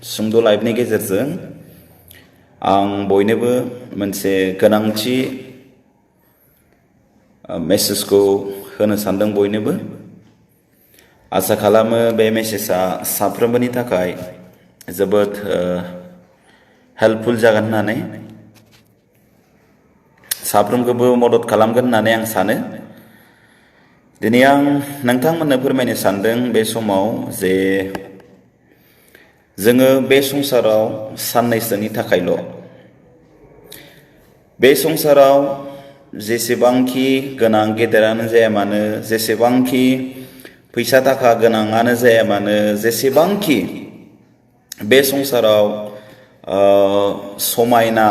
सुंद' लाइफनि गेजेरजों आं बयनोबो मोनसे गोनांथि मेसेजखौ होनो सानदों बयनोबो। आसा खालामो बे मेसेजआ साफ्रोमबोनि थाखाय जोबोद हेल्पफुल जागोन होननानै, साफ्रोमखौबो मदद खालामगोन होननानै आं सानो। दिनै आं नोंथांमोननो फोरमायनो सानदों बे समाव जे जोङो बे संसाराव साननैसोनि थाखायल', बे संसाराव जेसेबांखि गोनां गेदेरानो जाया मानो, जेसेबांखि फैसा थाखा गोनाङानो जाया मानो, जेसेबांखि बे संसाराव समायना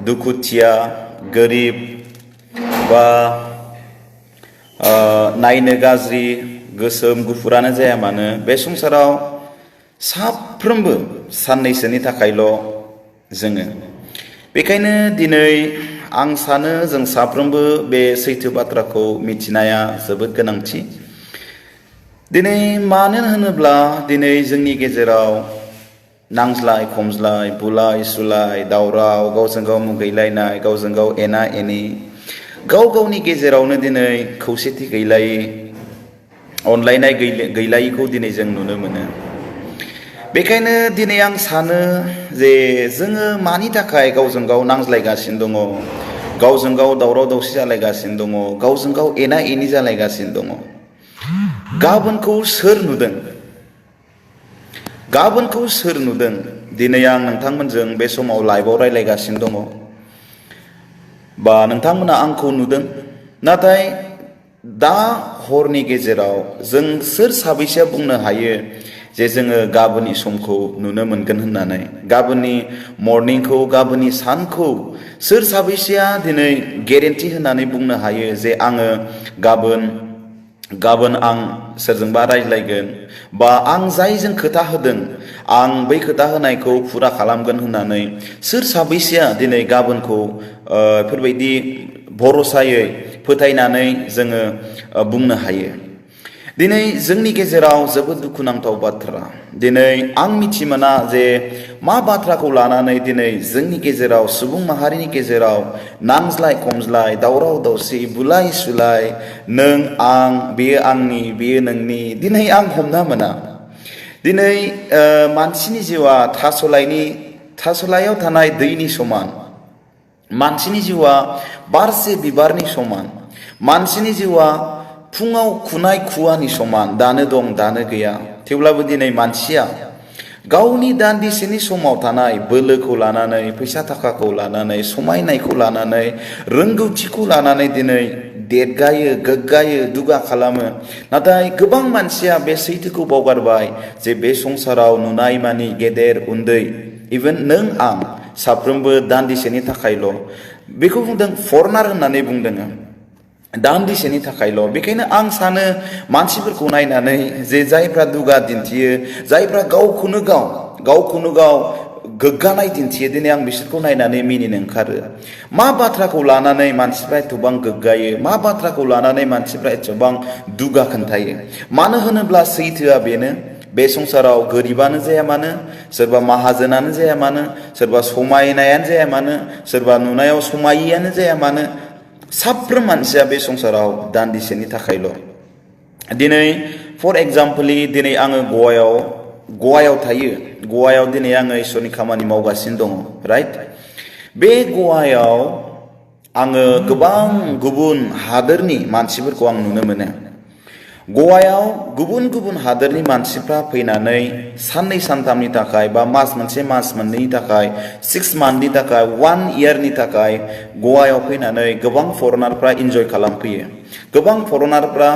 दुखुथिया गोरिब बा नायनो गाज्रि गोसोम गुफुरानो जाया मानो, बे संसाराव साफ्रोमबो साननैसोनि थाखायल' जोङो। बेखायनो दिनै आं सानो जों साफ्रोमबो बे सैथो बाथ्राखौ मिथिनाया जोबोद गोनांथि। दिनै मानो होनोब्ला दिनै जोंनि गेजेराव नांज्लाय खमज्लाय, बुलाय सुलाय, दावराव, गावजों गाव मुगैलायनाय, गावजों गाव एना एनि, गाव गावनि गेजेरावनो दिनै खौसेथि गैलायै, अनलायनाय गैलायैखौ दिनै जों नुनो मोनो। बेखायनो दिनै आं सानो जे जोङो मानि थाखाय गावजों गाव नांज्लायगासिनो दङ, गावजों गाव दावराव दावसि जालायगासिनो दङ, गावजों गाव एना एनि जालायगासिनो दङ। गाबोनखौ सोर नुदों? गाबोनखौ सोर नुदों? दिनै आं नोंथांमोनजों बे समाव लाइभआव रायज्लायगासिनो दङ, बा नोंथांमोना आंखौ नुदों। नाथाय दा हरनि गेजेराव जों सोर साबैसेया बुंनो हायो जे जोङो गाबोननि समखौ नुनो मोनगोन होननानै? गाबोननि मर्निंखौ, गाबोननि सानखौ सोर साबैसेया दिनै गेरेन्टि होनानै बुंनो हायो जे आङो गाबोन आं सोरजोंबा रायज्लायगोन, बा आं जायजों खोथा होदों आं बै खोथा होनायखौ फुरा खालामगोन होननानै सोर साबैसेया दिनै गाबोनखौ बेफोरबायदि भरसायै फोथायनानै जोङो बुंनो हायो? दिनै जोंनि गेजेराव जोबोद दुखुनांथाव बाथ्रा। दिनै आं मिथिमोना जे मा बाथ्राखौ लानानै दिनै जोंनि गेजेराव, सुबुं माहारिनि गेजेराव नांज्लाय खमज्लाय, दावराव दावसि, बुलाय सुलाय, नों आं, बेयो आंनि बेयो नोंनि, दिनै आं हमना मोना। दिनै मानसिनि जिउआ थास'लायाव थानाय दैनि समान, मानसिनि जिउआ बारसे बिबारनि समान, मानसिनि जिउआ फुङाव खुनाय खुवानि समान, दानो दं दानो गैया। थेवब्लाबो दिनै मानसिया गावनि दान्दिसेनि समाव थानाय बोलोखौ लानानै, फैसा थाखाखौ लानानै, समायनायखौ लानानै, रोंगौथिखौ लानानै दिनै देरगायो, गोग्गायो, दुगा खालामो। नाथाय गोबां मानसिया बे सैथोखौ बावगारबाय जे बे संसाराव नुनाय मानि गेदेर उन्दै, इभेन नों आं साफ्रोमबो दान्दिसेनि थाखायल'। बेखौ बुंदों फरनार होननानै बुंदों, दान्दिसेनि थाखायल'। बेखायनो आं सानो मानसिफोरखौ नायनानै जे जायफ्रा दुगा दिन्थियो, जायफ्रा गावखौनो गाव गोग्गानाय दिन्थियो, दिनै आं बिसोरखौ नायनानै मिनिनो ओंखारो। मा बाथ्राखौ लानानै मानसिफ्रा एथबां गोग्गायो? मा बाथ्राखौ लानानै मानसिफ्रा एथबां दुगा खोन्थायो? मानो होनोब्ला सैथोआ बेनो, बे संसाराव गोरिबानो जाया मानो, सोरबा माहाजोनानो जाया मानो, सोरबा समायनायानो जाया मानो, सोरबा नुनायाव समायियानो जाया मानो, साफ्रोम मानसिया बे संसाराव दान्दिसेनि थाखायल'। दिनै फर एग्जाम्पलि दिनै आङो गवायाव थायो। गवायाव दिनै आङो इसोरनि खामानि मावगासिनो दङ, राइट? बे गवायाव आङो गोबां गुबुन हादोरनि मानसिफोरखौ आं नुनो मोनो। गवायाव गुबुन गुबुन हादोरनि मानसिफ्रा फैनानै साननै सानथामनि थाखाय, बा मास मोनसे मास मोननैनि थाखाय, 6 मान्थनि थाखाय, 1 इयारनि थाखाय गवायाव फैनानै गोबां फरेनारफ्रा इन्जय खालामफैयो। गोबां फरेनारफ्रा,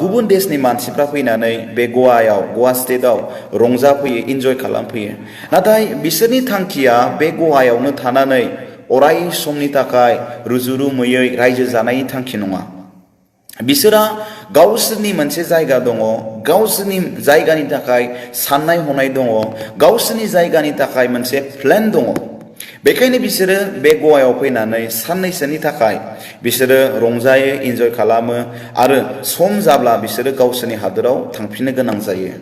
गुबुन देशनि मानसिफ्रा फैनानै बे गवा स्टेटआव रंजाफैयो, इन्जय खालामफैयो। नाथाय बिसोरनि थांखिया बे गवायावनो थानानै अराय समनि थाखाय रुजुरुमुयै रायजो जानायनि थांखि नङा। बिसोरा गावसोरनि मोनसे जायगा दङ, गावसोरनि जायगानि थाखाय साननाय हनाय दङ, गावसोरनि जायगानि थाखाय मोनसे प्लेन दङ। बेखायनो बिसोरो बे गवायाव फैनानै साननैसोनि थाखाय बिसोरो रंजायो इन्जय खालामो आरो सम जाब्ला बिसोरो गावसोरनि हादोराव थांफिननो गोनां जायो।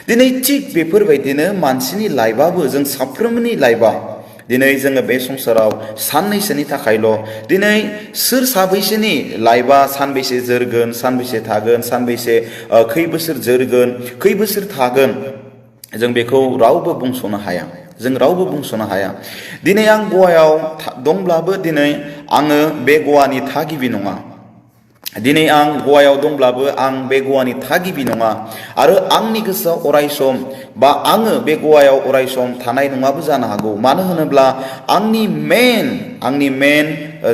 दिनै थिग बेफोरबायदिनो मानसिनि लाइफआबो जों साफ्रोमनि लाइफआ दिनै जोङो बे संसाराव साननैसोनि थाखायल' दिनै सोर साबैसेनि लाइफआ सानबैसे जोरगोन सानबैसे थागोन सानबैसे खै बोसोर जोरगोन खै बोसोर थागोन जों बेखौ रावबो बुंस'नो हाया। जों रावबो बुंस'नो हाया। दिनै आं गवायाव दंब्लाबो दिनै आङो बे गवानि थागिबि नङा। दिनै आं गवायाव दंब्लाबो आं बे गवानि थागिबि नङा आरो आंनि गोसोआव अरायसम बा आङो बे गवायाव अरायसम थानाय नङाबो जानो हागौ। मानो होनोब्ला आंनि मेन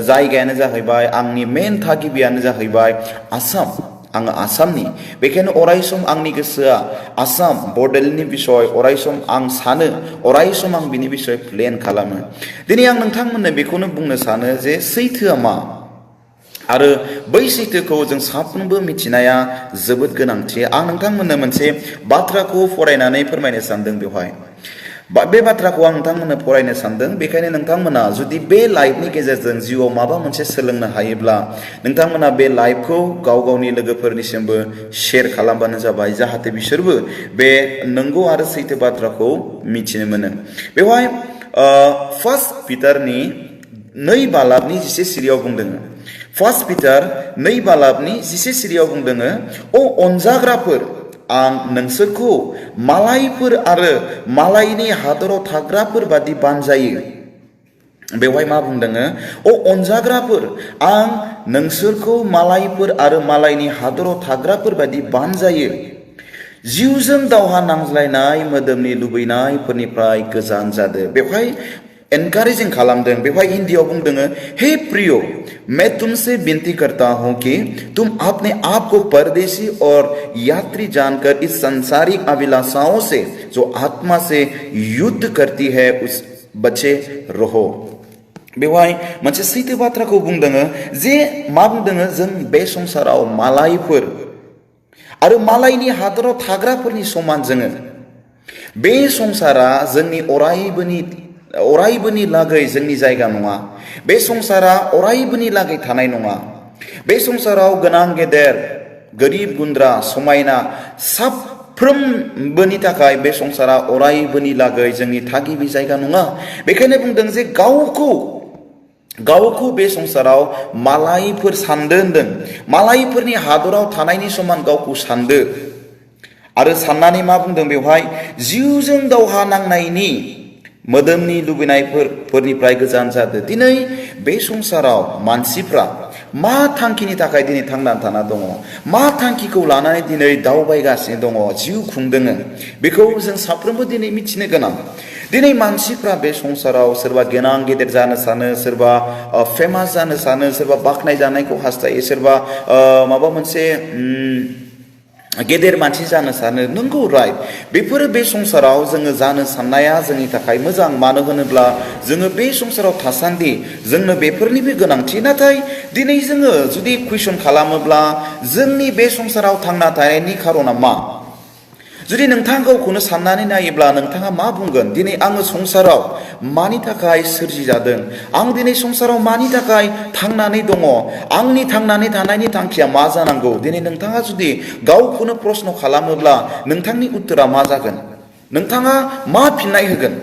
जायगायानो जाहैबाय आंनि मेन थागिबियानो जाहैबाय आसाम। आङो आसामनि, बेखायनो अरायसम आंनि गोसोआ आसाम बड'लेण्डनि बिसय अरायसम आं सानो, अरायसम आं बिनि बिसय प्लेन खालामो। दिनै आं नोंथांमोननो बेखौनो बुंनो सानो जे सैथोआ मा आरो बै सैथोखौ जों साफ्रोमबो मिथिनाया जोबोद गोनांथि। आं नोंथांमोननो मोनसे बाथ्राखौ फरायनानै फोरमायनो सानदों बेवहाय। बे बाथ्राखौ आं नोंथांमोननो फरायनो सानदों। बेखायनो नोंथांमोना जुदि बे लाइफनि गेजेरजों जिउआव माबा मोनसे सोलोंनो हायोब्ला नोंथांमोना बे लाइफखौ गाव गावनि लोगोफोरनिसिमबो शेयार खालामबानो जाबाय, जाहाथे बिसोरबो बे नंगौ आरो सैथो बाथ्राखौ मिथिनो मोनो। बेवहाय फार्स्ट पिटारनि 2:11 सिरियाव बुंदों। फार्स्ट पिटार 2:11 सिरियाव बुंदों, अ अनजाग्राफोर, आं नोंसोरखौ मालायफोर आरो मालायनि हादराव थाग्राफोर बादि बानजायो। बेवहाय मा बुंदों? अ अनजाग्राफोर, आं नोंसोरखौ मालायफोर आरो मालायनि हादराव थाग्राफोर बादि बानजायो। जिउजों दावहा नांज्लायनाय मोदोमनि लुबैनायफोरनिफ्राय गोजान जादो। बेवहाय एनकारेजिं खालामदों। बेवहाय हिन्दीआव बुंदों, हे प्रियो, मैं तुमसे विनती करता हूं कि तुम अपने आप को परदेशी और यात्री जानकर इस सांसारिक अभिलाषाओं से जो आत्मा से युद्ध करती है उस बचे रहो। बेवहाय मोनसे सैथो बाथ्राखौ बुंदों जे मा बुंदों, जों बे संसाराव मालायफोर आरो मालायनि हादराव थाग्राफोरनि समान जोङो। बे संसारा जोंनि अरायबोनि लागै जोंनि जायगा नङा। बे संसारा अरायबोनि लागै थानाय नङा। बे संसाराव गोनां गेदेर, गोरिब गुन्द्रा, समायना साफ्रोमबोनि थाखाय बे संसारा अरायबोनि लागै जोंनि थागिबि जायगा नङा। बेखायनो बुंदों जे गावखौ बे संसाराव मालायफोर सानदो होनदों। मालायफोरनि हादराव थानायनि समान गावखौ सानदो आरो साननानै मा बुंदों बेवहाय, जिउजों दावहा नांनायनि मोदोमनि लुबैनायफोरनिफ्राय गोजान जादो। दिनै बे संसाराव मानसिफ्रा मा थांखिनि थाखाय दिनै थांनानै थाना दङ, मा थांखिखौ लानानै दिनै दावबायगासिनो दङ, जिउ खुंदों, बेखौ जों साफ्रोमबो दिनै मिथिनो गोनां। दिनै मानसिफ्रा बे संसाराव सोरबा गोनां गेदेर जानो सानो, सोरबा फेमास जानो सानो, सोरबा बाख्नाय जानायखौ हास्थायो, सोरबा माबा मोनसे गेदेर मानसि जानो सानो। नंगौ, राइट। बेफोरो बे संसाराव जोङो जानो साननाया जोंनि थाखाय मोजां। मानो होनोब्ला जोङो बे संसाराव थासान्दि जोंनो बेफोरनिबो गोनांथि। नाथाय दिनै जोङो जुदि कुइसन खालामोब्ला जोंनि बे संसाराव थांना थानायनि खारना मा? जुदि नोंथाङा गावखौनो साननानै नायोब्ला नोंथाङा मा बुंगोन? दिनै आङो संसाराव मानि थाखाय सोरजिजादों? आं दिनै संसाराव मानि थाखाय थांनानै दङ? आंनि थांनानै थानायनि थांखिया मा जानांगौ? दिनै नोंथाङा जुदि गावखौनो प्रश्न खालामोब्ला नोंथांनि उत्तरा मा जागोन? नोंथाङा मा फिननाय होगोन?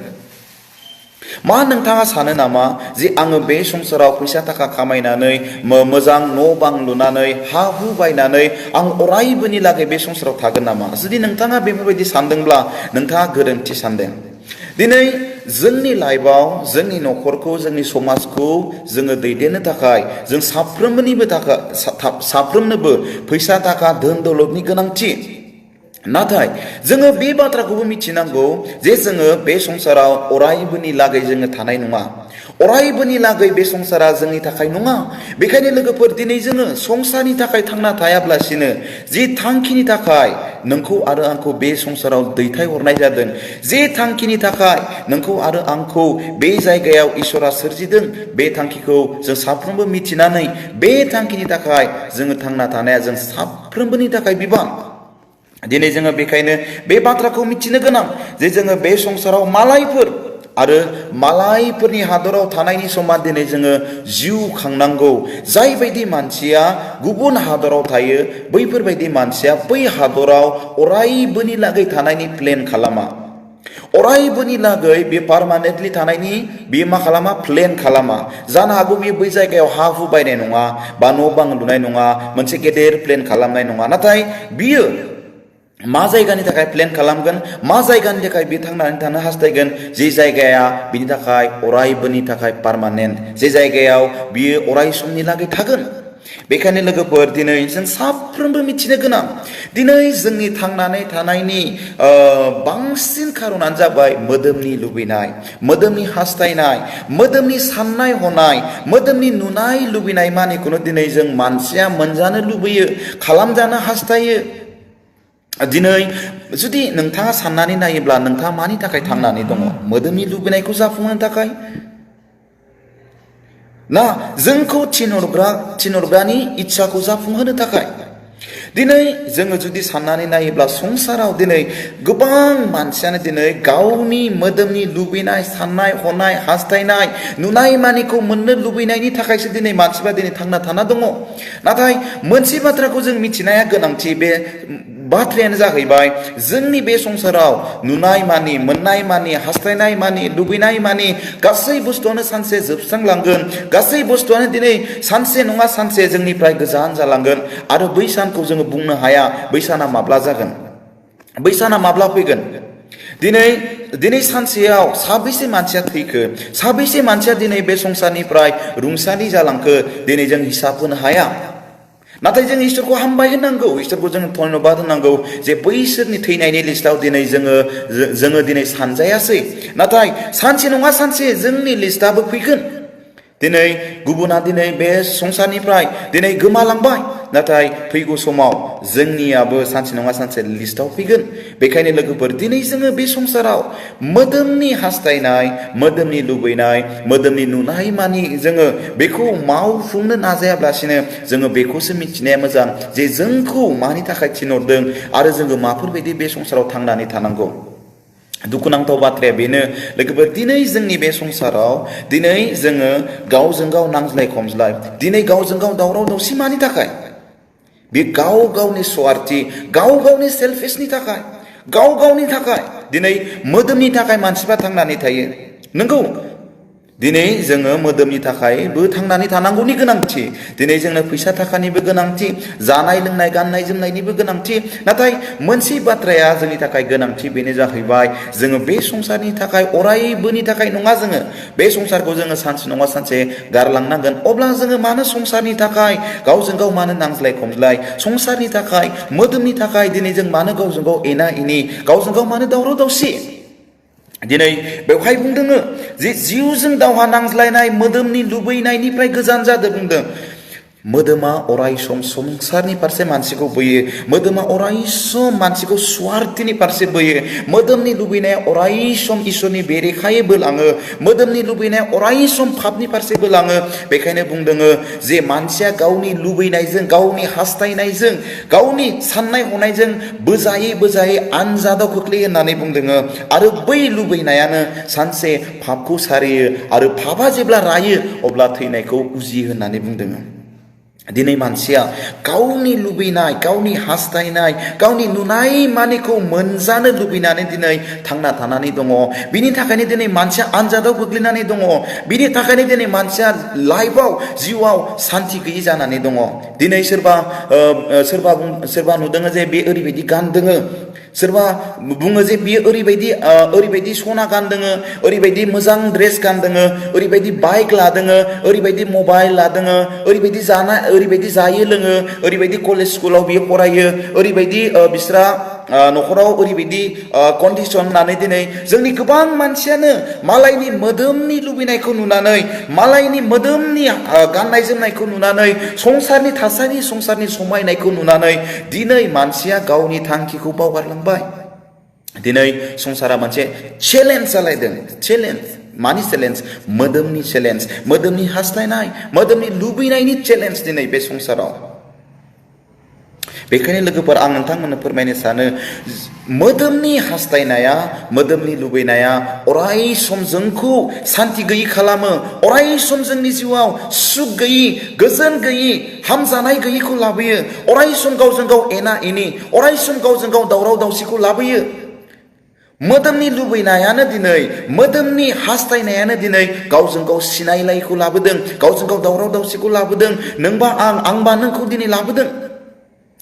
मा नोंथाङा सानो नामा जे आङो बे संसाराव फैसा थाखा खामायनानै मोजां न' बां लुनानै हा हु बायनानै आं अरायबोनि लागै बे संसाराव थागोन नामा? जुदि नोंथाङा बेफोरबायदि सानदोंब्ला नोंथाङा गोरोन्थि सानदों। दिनै जोंनि लाइफआव जोंनि न'खरखौ, जोंनि समाजखौ जोङो दैदेननो थाखाय जों साफ्रोमनोबो फैसा थाखा धोन दौलतनि गोनांथि। नाथाय जोङो बे बाथ्राखौबो मिथिनांगौ जे जोङो बे संसाराव अरायबोनि लागै जोङो थानाय नङा। अरायबोनि लागै बे संसारा जोंनि थाखाय नङा। बेखायनो लोगोफोर, दिनै जोङो संसारनि थाखाय थांना थायाब्लासिनो जि थांखिनि थाखाय नोंखौ आरो आंखौ बे संसाराव दैथायहरनाय जादों, जे थांखिनि थाखाय नोंखौ आरो आंखौ बे जायगायाव इसोरा सोरजिदों, बे थांखिखौ जों साफ्रोमबो मिथिनानै बे थांखिनि थाखाय जोङो थांना थानाया जों साफ्रोमबोनि थाखाय बिबान। दिनै जोङो बेखायनो बे बाथ्राखौ मिथिनो गोनां जे जोङो बे संसाराव मालायफोर आरो मालायफोरनि हादराव थानायनि समान दिनै जोङो जिउ खांनांगौ जायबायदि मानसिया गुबुन हादराव थायो बैफोरबायदि मानसिया बै हादराव अरायबोनि लागै थानायनि प्लेन खालामा अरायबोनि लागै बे पार्मानेन्टलि थानायनि बे मा खालामा प्लेन खालामा जानो हागौ बे बै जायगायाव हा हु बायनाय नङा बा न' बां लुनाय नङा मोनसे गेदेर प्लेन खालामनाय नङा नाथाय बियो मा जायगानि थाखाय प्लेन खालामगोन मा जायगानि थाखाय बे थांनानै थानो हास्थायगोन जे जायगाया बिनि थाखाय अरायबोनि थाखाय पार्मानेन्ट जे जायगायाव बियो अराय समनि लागै थागोन बेखायनो लोगोफोर दिनै जों साफ्रोमबो मिथिनो गोनां दिनै जोंनि थांनानै थानायनि बांसिन खारनानो जाबाय मोदोमनि लुबैनाय मोदोमनि हास्थायनाय मोदोमनि साननाय हनाय मोदोमनि नुनाय लुबैनाय मानिखौनो दिनै जों मानसिया मोनजानो लुबैयो खालामजानो हास्थायो दिनै जुदि नोंथाङा साननानै नायोब्ला नोंथाङा मानि थाखाय थांनानै दङ मोदोमनि लुबैनायखौ जाफुंहोनो थाखाय ना जोंखौ थिनहरग्रानि इच्छाखौ जाफुंहोनो थाखाय दिनै जोङो जुदि साननानै नायोब्ला संसाराव दिनै गोबां मानसियानो दिनै गावनि मोदोमनि लुबैनाय साननाय हनाय हास्थायनाय नुनाय मानिखौ मोननो लुबैनायनि थाखायसो दिनै मानसिफ्रा दिनै थांना थाना दङ नाथाय मोनसे बाथ्राखौ जों मिथिनाया गोनांथि बे बाथ्रायानो जाहैबाय जोंनि बे संसाराव नुनाय मानि मोननाय मानि हास्थायनाय मानि लुबैनाय मानि गासै बुस्थुआनो सानसे जोबस्रांलांगोन गासै बुस्थुआनो दिनै सानसे नङा सानसे जोंनिफ्राय गोजान जालांगोन आरो बै सानखौ जोङो बुंनो हाया बै साना माब्ला जागोन बै साना माब्ला फैगोन दिनै सानसेयाव साबेसे मानसिया थैखो साबेसे मानसिया दिनै बे संसारनिफ्राय रुंसारि जालांखो दिनै जों हिसाब होनो हाया नाथाय जों इसोरखौ हामबाय होनांगौ इसोरखौ जों धन्यबाद होनांगौ जे बैसोरनि थैनायनि लिस्टआव दिनै जोङो दिनै सानजायासै नाथाय सानसे नङा सानसे जोंनि लिस्टआबो फैगोन दिनै गुबुना दिनै बे संसारनिफ्राय दिनै गोमालांबाय नाथाय फैगौ समाव जोंनियाबो सानसे नङा सानसे लिस्टआव फैगोन बेखायनो लोगोफोर दिनै जोङो बे संसाराव मोदोमनि हास्थायनाय मोदोमनि लुबैनाय मोदोमनि नुनाय मानि जोङो बेखौ मावफुंनो नाजायाब्लासिनो जोङो बेखौसो मिथिनाया मोजां जे जोंखौ मानि थाखाय थिनहरदों आरो जोङो माफोरबायदि बे संसाराव थांनानै थानांगौ दुखुनांथाव बाथ्राया बेनो लोगोफोर दिनै जोंनि बे संसाराव दिनै जोङो गावजों गाव नांज्लाय खमज्लाय दिनै गावजों गाव दावराव दावसि मानि थाखाय बे गाव गावनि स्वार्थि गाव गावनि सेल्फिसनि थाखाय गाव गावनि थाखाय दिनै मोदोमनि थाखाय मानसिफ्रा थांनानै थायो नंगौ दिनै जोङो मोदोमनि थाखायबो थांनानै थानांगौनि गोनांथि दिनै जोंनो फैसा थाखानिबो गोनांथि जानाय लोंनाय गाननाय जोमनायनिबो गोनांथि नाथाय मोनसे बाथ्राया जोंनि थाखाय गोनांथि बेनो जाहैबाय जोङो बे संसारनि थाखाय अरायबोनि थाखाय नङा जोङो बे संसारखौ जोङो सानसे नङा सानसे गारलांनांगोन अब्ला जोङो मानो संसारनि थाखाय गावजों गाव मानो नांज्लाय खमज्लाय संसारनि थाखाय मोदोमनि थाखाय दिनै जों मानो गावजों गाव एना एनि गावजों गाव मानो दावराव दावसि दिनै बेवहाय बुंदों जे जिउजों दावहा नांज्लायनाय मोदोमनि लुबैनायनिफ्राय गोजान जादों बुंदों मोदोमा अरायसम संसारनि फारसे मानसिखौ बोयो मोदोमा अरायसम मानसिखौ स्वार्थनि फारसे बोयो मोदोमनि लुबैनाया अरायसम इसोरनि बेरेखायै बोलाङो मोदोमनि लुबैनाया अरायसम पापनि फारसे बोलाङो बेखायनो बुंदों जे मानसिया गावनि लुबैनायजों गावनि हास्थायनायजों गावनि साननाय हनायजों बोजायै आनजादाव खोख्लैयो होननानै बुंदों आरो बै लुबैनायानो सानसे पापखौ सारियो आरो पापा जेब्ला रायो अब्ला थैनायखौ उजियो होननानै बुंदों दिनै मानसिया गावनि लुबैनाय गावनि हास्थायनाय गावनि नुनाय मानिखौ मोनजानो लुबैनानै दिनै थांना थानानै दङ बिनि थाखायनो दिनै मानसिया आनजादाव गोग्लैनानै दङ बिनि थाखायनो दिनै मानसिया लाइफआव जिउआव सान्थि गैयि जानानै दङ दिनै सोरबा नुदों जे बे ओरैबायदि गानदों सोरबा बुङो जे बियो ओरैबायदि सना गानदों ओरैबायदि मोजां ड्रेस गानदों ओरैबायदि बाइक लादों ओरैबायदि मबाइल लादों ओरैबायदि जायो लोङो ओरैबायदि कलेज स्कुलाव बियो फरायो ओरैबायदि बिस्रा न'खराव ओरैबायदि कन्डिसन होननानै दिनै जोंनि गोबां मानसियानो मालायनि मोदोमनि लुबैनायखौ नुनानै मालायनि मोदोमनि गाननाय जोमनायखौ नुनानै संसारनि थासारि संसारनि समायनायखौ नुनानै दिनै मानसिया गावनि थांखिखौ बावगारलांबाय दिनै संसारा मोनसे चेलेन्ज जालायदों चेलेन्ज मानि चेलेन्ज मोदोमनि चेलेन्ज मोदोमनि हास्थायनाय मोदोमनि लुबैनायनि चेलेन्ज दिनै बे संसाराव बेखायनो लोगोफोर आं नोंथांमोननो फोरमायनो सानो मोदोमनि हास्थायनाया मोदोमनि लुबैनाया अराय सम जोंखौ सान्ति गैयि खालामो अराय सम जोंनि जिउआव सुख गैयि गोजोन गैयि हामजानाय गैयिखौ लाबोयो अराय सम गावजों गाव एना एनि अराय सम गावजों गाव दावराव दावसिखौ लाबोयो मोदोमनि लुबैनायानो दिनै मोदोमनि हास्थायनायानो दिनै गावजों गाव सिनायलायखौ लाबोदों गावजों गाव दावराव दावसिखौ लाबोदों नोंबा आंबा नोंखौ दिनै लाबोदों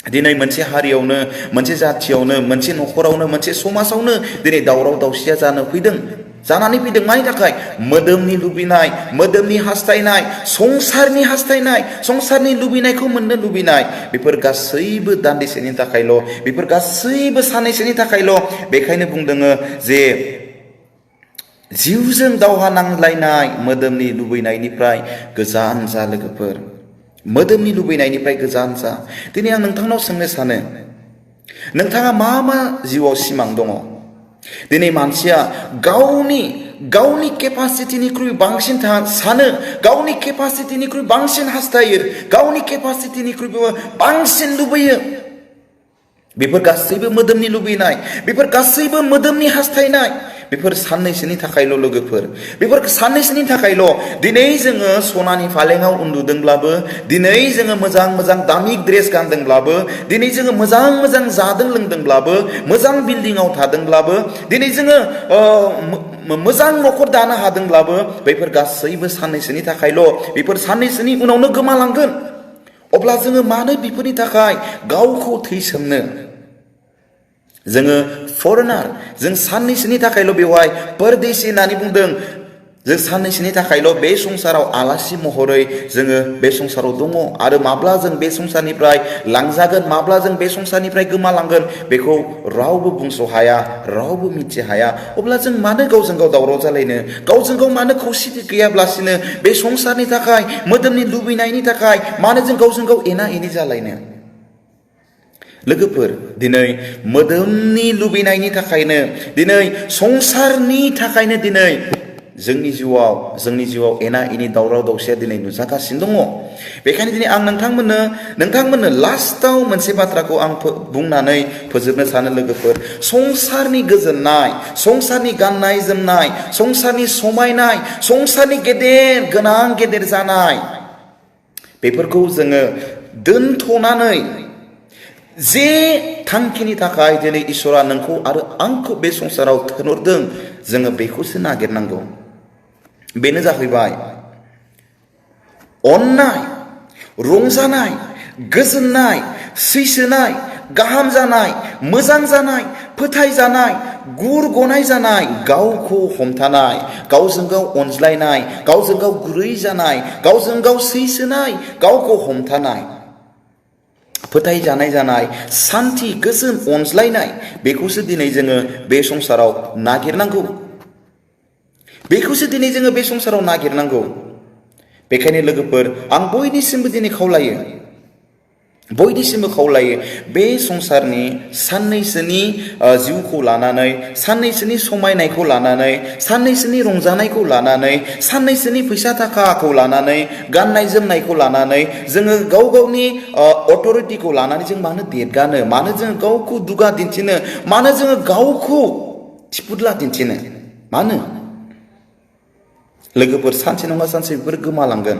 दिनै मोनसे हारियावनो मोनसे जाथियावनो मोनसे न'खरावनो मोनसे समाजावनो दिनै दावराव दावसिया जानानै फैदों मानि थाखाय मोदोमनि लुबैनाय मोदोमनि हास्थायनाय संसारनि लुबैनायखौ मोननो लुबैनाय बेफोर गासैबो दान्दिसेनि थाखायल' बेफोर गासैबो साननैसोनि थाखायल' बेखायनो बुंदों जे जिउजों दावहा नांलायनाय मोदोमनि लुबैनायनिफ्राय गोजान जा लोगोफोर मोदोमनि लुबैनायनिफ्राय गोजान जा दिनै आं नोंथांनाव सोंनो सानो नोंथाङा मा जिउआव सिमां दङ दिनै मानसिया गावनि केपासिटिनिख्रुइ बांसिन सानो गावनि केपासिटिनिख्रुइ बांसिन हास्थायो गावनि केपासिटिनिख्रुइबो बांसिन लुबैयो बेफोर गासैबो मोदोमनि लुबैनाय बेफोर गासैबो मोदोमनि हास्थायनाय बेफोर साननैसोनि थाखायल' लोगोफोर बेफोर साननैसोनि थाखायल' दिनै जोङो सनानि फालेङाव उन्दुदोंब्लाबो दिनै जोङो मोजां दामि ड्रेस गानदोंब्लाबो दिनै जोङो मोजां जादों लोंदोंब्लाबो मोजां बिल्डिंआव थादोंब्लाबो दिनै जोङो मोजां न'खर दानो हादोंब्लाबो बेफोर गासैबो साननैसोनि थाखायल' बेफोर साननैसोनि उनावनो गोमालांगोन अब्ला जोङो मानो बेफोरनि थाखाय गावखौ थैसोमनो जोङो फरेनार जों साननैसोनि थाखायल' बेवहाय परदेसि होननानै बुंदों जों साननैसोनि थाखायल' बे संसाराव आलासि महरै जोङो बे संसाराव दङ आरो माब्ला जों बे संसारनिफ्राय लांजागोन माब्ला जों बे संसारनिफ्राय गोमालांगोन बेखौ रावबो बुंस' हाया रावबो मिथि हाया अब्ला जों मानो गावजों गाव दावराव जालायनो गावजों गाव मानो खौसेथि गैयाब्लासिनो बे संसारनि थाखाय मोदोमनि लुबैनायनि थाखाय मानो जों गावजों गाव एना एनि जालायनो लोगोफोर दिनै मोदोमनि लुबैनायनि थाखायनो दिनै संसारनि थाखायनो दिनै जोंनि जिउआव एना एनि दावराव दावसिया दिनै नुजागासिनो दङ बेखायनो दिनै आं नोंथांमोननो लास्टाव मोनसे बाथ्राखौ आं बुंनानै फोजोबनो सानो लोगोफोर संसारनि गोजोननाय संसारनि गाननाय जोमनाय संसारनि समायनाय संसारनि गेदेर जानाय बेफोरखौ जोङो दोनथ'नानै जे थांखिनि थाखाय दिनै इसोरा नोंखौ आरो आंखौ बे संसाराव थिनहरदों जोङो बेखौसो नागिरनांगौ बेनो जाहैबाय अननाय रंजानाय गोजोननाय सैसोनाय गाहाम जानाय मोजां जानाय फोथायजानाय गुर गनाय जानाय गावखौ हमथानाय गावजों गाव अनज्लायनाय गावजों गाव गुरै जानाय गावजों गाव सैसोनाय गावखौ हमथानाय फोथायजानाय जानाय सान्थि गोजोन अनज्लायनाय बेखौसो दिनै जोङो बे संसाराव नागिरनांगौ बेखायनो लोगोफोर आं बयनिसिमबो दिनै खावलायो बे संसारनि साननैसोनि जिउखौ लानानै साननैसोनि समायनायखौ लानानै साननैसोनि रंजानायखौ लानानै साननैसोनि फैसा थाखाखौ लानानै गाननाय जोमनायखौ लानानै जोङो गावनि अथरिटिखौ लानानै जों मानो देरगानो मानो जोङो गावखौ दुगा दिन्थिनो मानो जोङो गावखौ थिफुदला दिन्थिनो मानो लोगोफोर सानसे नङा सानसे बेफोर गोमालांगोन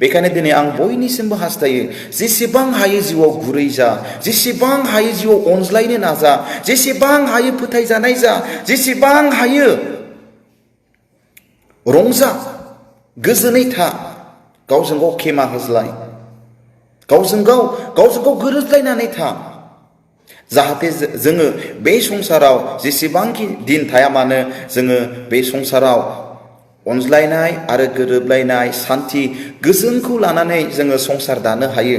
बेखायनो दिनै आं बयनिसिमबो हास्थायो जेसेबां हायो जिउआव गुरै जा जेसेबां हायो जिउआव अनज्लायनो नाजा जेसेबां हायो फोथायजानाय जा जेसेबां हायो रंजा गोजोनै था गावजों गाव खेमा होज्लाय गावजों गाव गोरोबलायनानै था जाहाथे जोङो बे संसाराव जेसेबांखि दिन थाया मानो जोङो बे संसाराव अनज्लायनाय आरो गोरोबलायनाय सान्थि गोजोनखौ लानानै जोङो संसार दानो हायो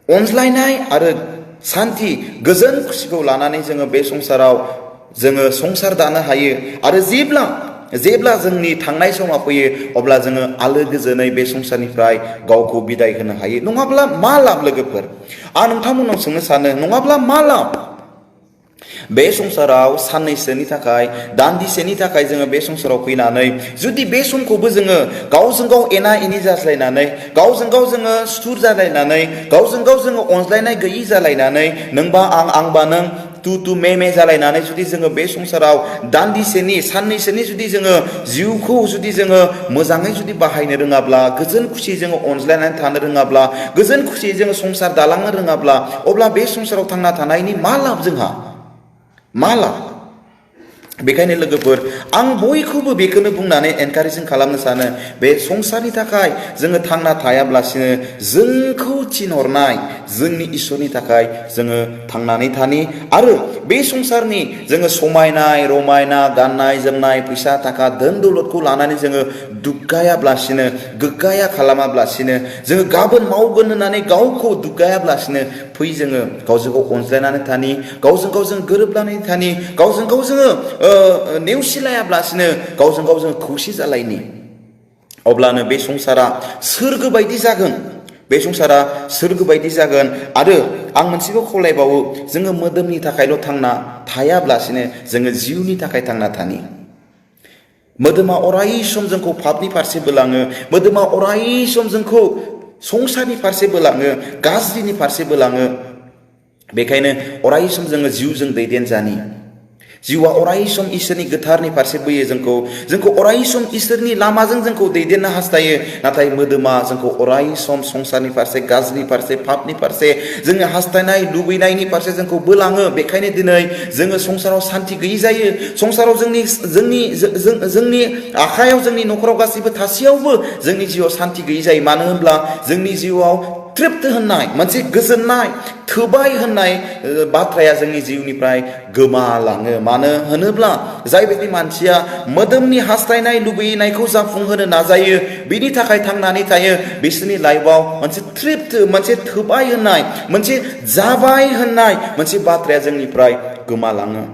अनज्लायनाय आरो सान्थि गोजोन खुसिखौ लानानै जोङो बे संसाराव जोङो संसार दानो हायो आरो जेब्ला जोंनि थांनाय समा फैयो अब्ला जोङो आलो गोजोनै बे संसारनिफ्राय गावखौ बिदाय होनो हायो नङाब्ला मा लाब लोगोफोर आं नोंथांमोननाव सोंनो सानो नङाब्ला मा लाब बे संसाराव साननैसोनि थाखाय दान्दिसेनि थाखाय जोङो बे संसाराव फैनानै जुदि बे समखौबो जोङो गावजों गाव एना एनि जाज्लायनानै गावजों गाव जोङो सुथुर जालायनानै गावजों गाव जोङो अनज्लायनाय गैयि जालायनानै नोंबा आं आंबा नों तु मे मे जालायनानै जुदि जोङो बे संसाराव दान्दिसेनि साननैसोनि जुदि जोङो जिउखौ जुदि जोङो मोजाङै जुदि बाहायनो रोङाब्ला गोजोन खुसि जोङो अनज्लायनानै थानो रोङाब्ला गोजोन खुसियै जोङो संसार दालांनो रोङाब्ला अब्ला बे संसाराव थांना थानायनि मा लाब जोंहा मा लाब बेखायनो लोगोफोर आं बयखौबो बेखौनो बुंनानै एनकारेजिं खालामनो सानो बे संसारनि थाखाय जोङो थांना थायाब्लासिनो जोंखौ थिनहरनाय जोंनि इसोरनि थाखाय जोङो थांनानै थानि आरो बे संसारनि जोङो समायनाय रमायना गाननाय जोमनाय फैसा थाखा धोन दौलतखौ लानानै जोङो दुग्गायाब्लासिनो गोग्गाया खालामाब्लासिनो जोङो गाबोन मावगोन होननानै गावखौ दुग्गायाब्लासिनो फै जोङो गावजों गाव अनज्लायनानै थानि गावजों गाव जों गोरोबनानै थानि गावजों गाव जोङो नेवसिलायाब्लासिनो गावजों गाव जों खौसे जालायनि अब्लानो बे संसारा सोरगो बायदि जागोन बे संसारा सोरगो बायदि जागोन आरो आं मोनसेखौ खावलायबावो जोङो मोदोमनि थाखायल' थांना थायाब्लासिनो जोङो जिउनि थाखाय थांना थानि मोदोमा अराय सम जोंखौ पापनि फारसे बोलाङो मोदोमा अराय सम जोंखौ संसारनि फारसे बोलाङो गाज्रिनि फारसे बोलाङो बेखायनो अराय सम जोङो जिउजों दैदेनजानि जिउआ अराय सम इसोरनि गोथारनि फारसे बोयो जोंखौ अराय सम इसोरनि लामाजों जोंखौ दैदेननो हास्थायो नाथाय मोदोमा जोंखौ अराय सम संसारनि फारसे गाज्रिनि फारसे पापनि फारसे जोङो हास्थायनाय लुबैनायनि फारसे जोंखौ बोलाङो बेखायनो दिनै जोङो संसाराव सान्थि गैयै जायो संसाराव जोंनि आखायाव जोंनि न'खराव गासैबो थासेयावबो जोंनि जिउआव सान्थि गैयै जायो मानो होनब्ला जोंनि जिउआव तृप्त होननाय मोनसे गोजोननाय थोबाय होननाय बाथ्राया जोंनि जिउनिफ्राय गोमालाङो मानो होनोब्ला जाय बायदि मानसिया मोदोमनि हास्थायनाय लुबैनायखौ जाफुंहोनो नाजायो बिनि थाखाय थांनानै थायो बिसोरनि लाइफआव मोनसे तृप्त मोनसे थोबाय होननाय मोनसे जाबाय होननाय मोनसे बाथ्राया जोंनिफ्राय गोमालाङो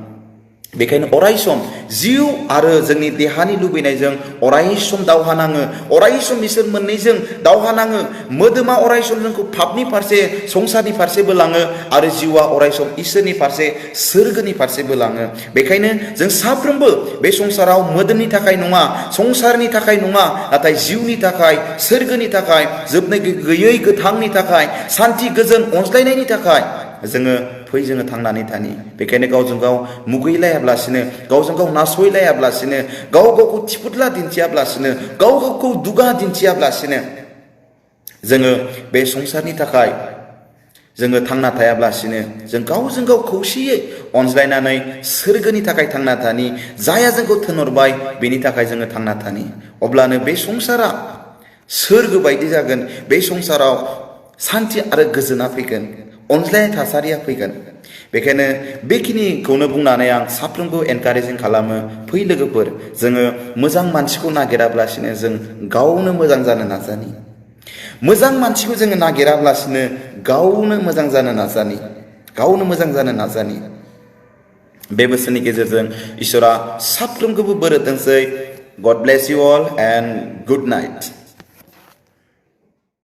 बेखायनो अराय सम जिउ आरो जोंनि देहानि लुबैनायजों अराय सम दावहा नाङो अराय सम बिसोर मोननैजों दावहा नाङो मोदोमा अराय सम जोंखौ पापनि फारसे संसारनि फारसे बोलाङो आरो जिउआ अराय सम इसोरनि फारसे सोरगोनि फारसे बोलाङो बेखायनो जों साफ्रोमबो बे संसाराव मोदोमनि थाखाय नङा संसारनि थाखाय नङा नाथाय जिउनि थाखाय सोरगोनि थाखाय जोबनाय गैयै गोथांनि थाखाय सान्थि गोजोन अनज्लायनायनि थाखाय जोङो थांनानै थानि बेखायनो गावजों गाव मुगैलायाब्लासिनो गावजों गाव नासयलायाब्लासिनो गाव गावखौ थिफुदला दिन्थियाब्लासिनो गाव गावखौ दुगा दिन्थियाब्लासिनो जोङो बे संसारनि थाखाय जोङो थांना थायाब्लासिनो जों गावजों गाव खौसेयै अनज्लायनानै सोरगोनि थाखाय थांना थानि जायहा जोंखौ थिनहरबाय बेनि थाखाय जोङो थांना थानि अब्लानो बे संसारा सोरगो बायदि जागोन बे संसाराव सान्थि आरो गोजोना फैगोन अनज्लायनाय थासारिया फैगोन बेखायनो बेखिनिखौनो बुंनानै आं साफ्रोमबो एनकारेजिं खालामो फै लोगोफोर जोङो मोजां मानसिखौ नागिराब्लासिनो जों गावनो मोजां जानो नाजानि मोजां मानसिखौ जोङो नागिराब्लासिनो गावनो मोजां जानो नाजानि बे बोसोरनि गेजेरजों इसोरा साफ्रोमखौबो बोर होथोंसै god bless you all and good night